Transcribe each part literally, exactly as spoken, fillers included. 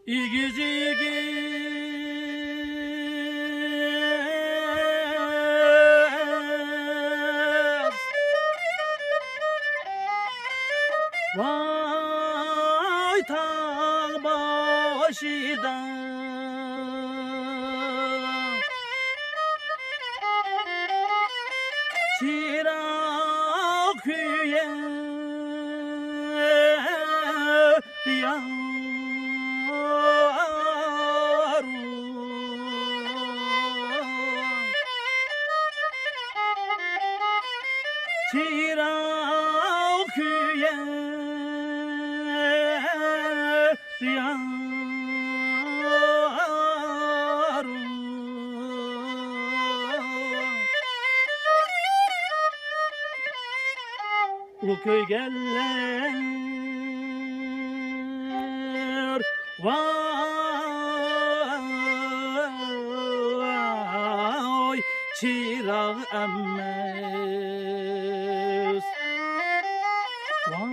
ئېگىز-ئېگىز. ۋاي تاغ باشىدا چىراغ كۆيەر. يارۇم. چىراغ كۆيەر يارۇم. ئۇ كۆيگەنلەر ۋاي چىراغ ئەمەس، ۋاي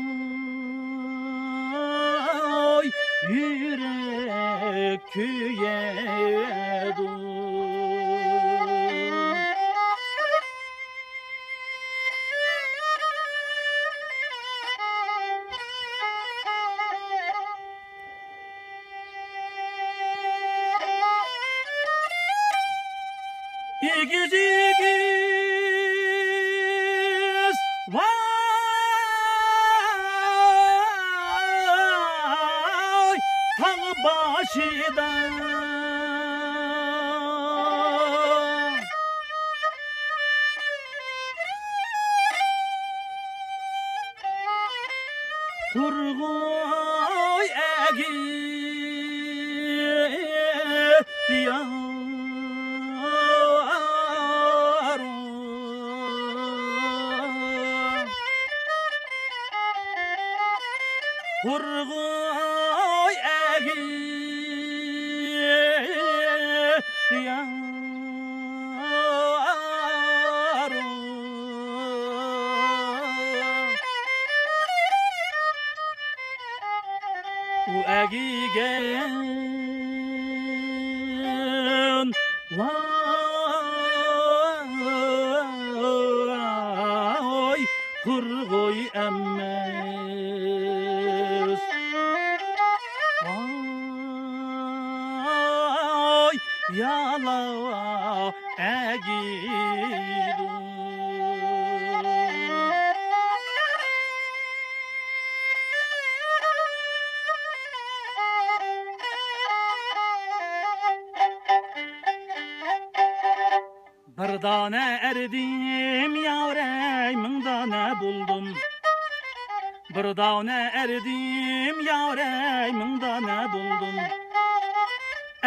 يۈرەك كۆيەدۇ. ئېگىز-ئېگىز، ۋاي تاغ باشىدا قۇرغۇي ئەگىدى يارۇم. قۇرغۇي ئەگىدى يارۇم. ئۇ ئەگىگەن ۋاي قۇرغۇي ئەمەس، ۋاي يالاڭ ئەگىدۇ. بىر دانە ئەردىم يارەي، مىڭ دانە بولدۇم. بىر دانە ئەردىم يارەي، مىڭ دانە بولدۇم.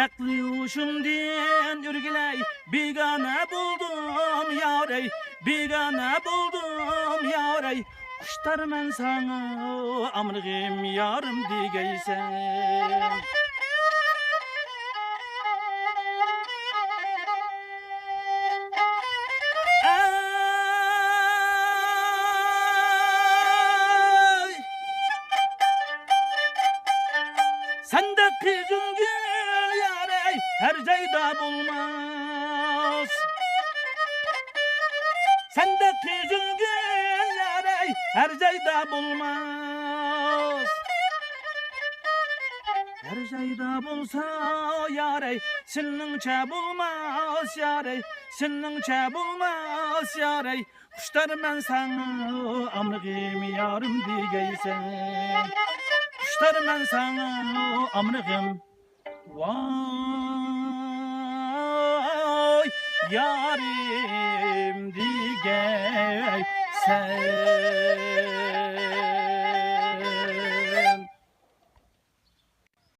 ئەقلى ھوشۇمدىن ئۆرگىلەي، بىگانە بولدۇم يارەي، بىگانە بولدۇم يارەي. خۇشتارمەن ساڭا ئامرىغىم يارىم دېگەيسەن. ئەي! سەندەك قىزىل گۈل يارەي، ھەر جايدا بولماس. سەندەك قىزىل گۈل يارەي، ھەر جايدا بولماس. ھەر جايدا بولسا يارەي، سېنىڭچە بولماس يارەي، سېنىڭچە بولماس يارەي. خۇشتارمەن ساڭا ئامرىغىم يارىم دېگەيسەن. خۇشتارمەن ساڭا ئامرىغىم. ۋاي يارىم دېگەيسەن.